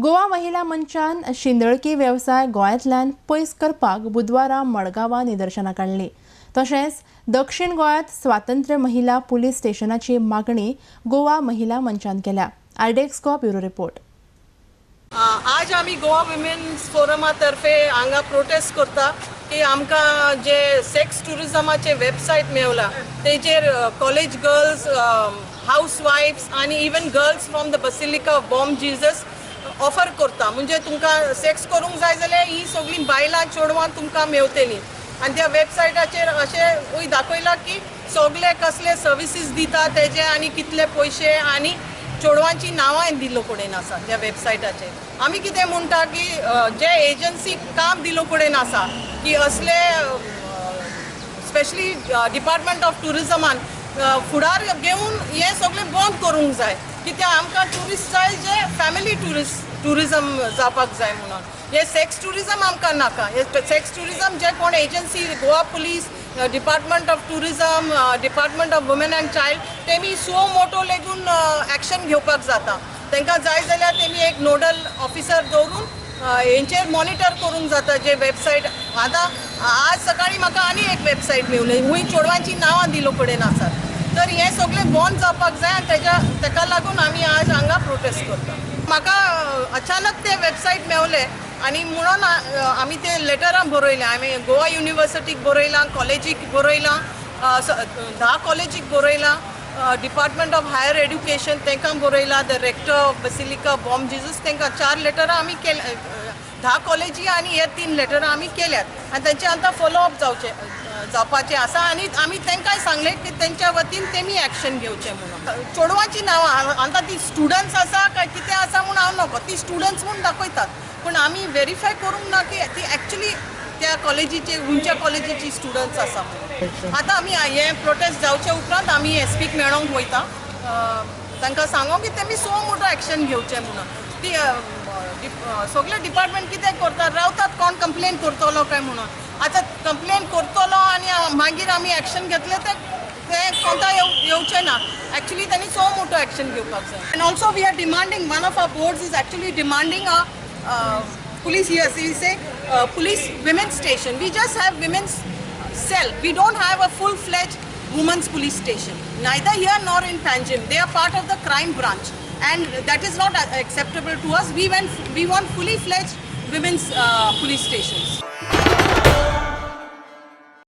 गोवा महिला मंचान शिंदळकी वेवसाय गोंयांतल्यान पयस करपाक बुधवारा मडगांवां निदर्शनां काडलीं. तशेंच दक्षिण गोंयांत स्वातंत्र्य महिला पुलीस स्टेशनाची मागणी गोवा महिला मंचान केल्या. Iodex Goa bureau report. आज आमी गोवा विमेन्स फोरमा तर्फे हांगा प्रोटेस्ट करता की आमकां जे सेक्स ट्युरिजमाचे वेबसायट मेवला तेजेर कॉलेज गर्ल्स, हावस वायफ्स आनी even girls from the Basilica of Bom Jesus offer करता. म्हणजे तुमकां सेक्स करूंक जाय जाल्यार ही सगळीं बायलां चेडवां तुमकां मेवतलीं. आनी त्या वेबसायटाचेर अशें दाखयलां की सगळे कसले सर्विसीस दिता तेजे आनी कितले पयशे आनी चेडवांची नांवां दिल्लो कडेन आसा त्या वेबसायटाचेर. आमी कितें म्हणटा की जे एजन्सी काम दिल्लो कडेन आसा की असले स्पेशली डिपार्टमेंट ऑफ ट्युरिजमान फुडार घेवन हें सगळें बंद करूंक जाय. कित्याक आमकां ट्युरिस्ट जाय जे फॅमिली ट्युरिजम जावपाक जाय म्हणून. हे सेक्स ट्युरिजम आमकां नाका. हे सेक्स ट्युरिजम जे कोण agency Goa police, department of tourism, department of women and child तेमी सुओ मोटो लेगून एक्शन घेवपाक जाता. तांकां जाय जाल्यार तेमी एक नोडल ऑफिसर दवरून हेंचेर मॉनिटर करूंक जाता जे वेबसायट. आतां आज सकाळीं म्हाका आनी एक वेबसायट मेवली, हुंय चेडवांची नांवां दिल्लो कडेन आसात. तर हें सगळें बंद जावपाक जाय आनी तेका लागून आमी आज हांगा प्रोटेस्ट करता. म्हाका अचानक ते वेबसायट मेवले आनी म्हणून आमी ते लेटरां बरयलें. हांवें गोवा युनिवर्सिटीक बरयलां, कॉलेजीक बरयलां, 10 कॉलेजीक बरयलां, डिपार्टमेंट ऑफ हायर एड्युकेशन तांकां बरयलां, the rector of Basilica Bom Jesus तांकां 4 लेटरां आमी केल्या. 10 कॉलेजी आनी हे 3 लेटरां आमी केल्यात आनी तांचे आतां फॉलोअप जावपाचें आसा. आनी आमी तांकांय सांगलें की तेंच्या वतीन तेमी एक्शन घेवचें म्हणून. चेडवांची नांवां आतां ती स्टुडंट्स आसा काय कितें आसा म्हूण हांव नको, ती स्टुडंट्स म्हूण दाखयतात पूण आमी वेरीफाय करूंक ना की ती एक्चुली त्या कॉलेजीचे खंयच्या कॉलेजीची स्टुडंट्स आसा म्हणून. आतां आमी हे प्रोटेस्ट जावचे उपरांत आमी एस पीक मेळोंक वयता, तांकां सांगो की तेमी सो मोटो एक्शन घेवचें म्हणून. ती सगळे डिपार्टमेंट कितें करतात रावतात कोण कंप्लेन करतलो काय म्हणून. आतां कंप्लेन करतलो आनी मागीर आमी एक्शन घेतले ते कोणता येवचें ना. एक्चुली तांणी सो मोटो एक्शन घेवपाक जाय. And also we are demanding, one of our boards is actually demanding a police here, we say police women's station. We just have women's cell. We don't have a full-fledged women's police station, neither here nor in Panjim. They are part of the crime branch and that is not acceptable to us. We want fully fledged women's police stations.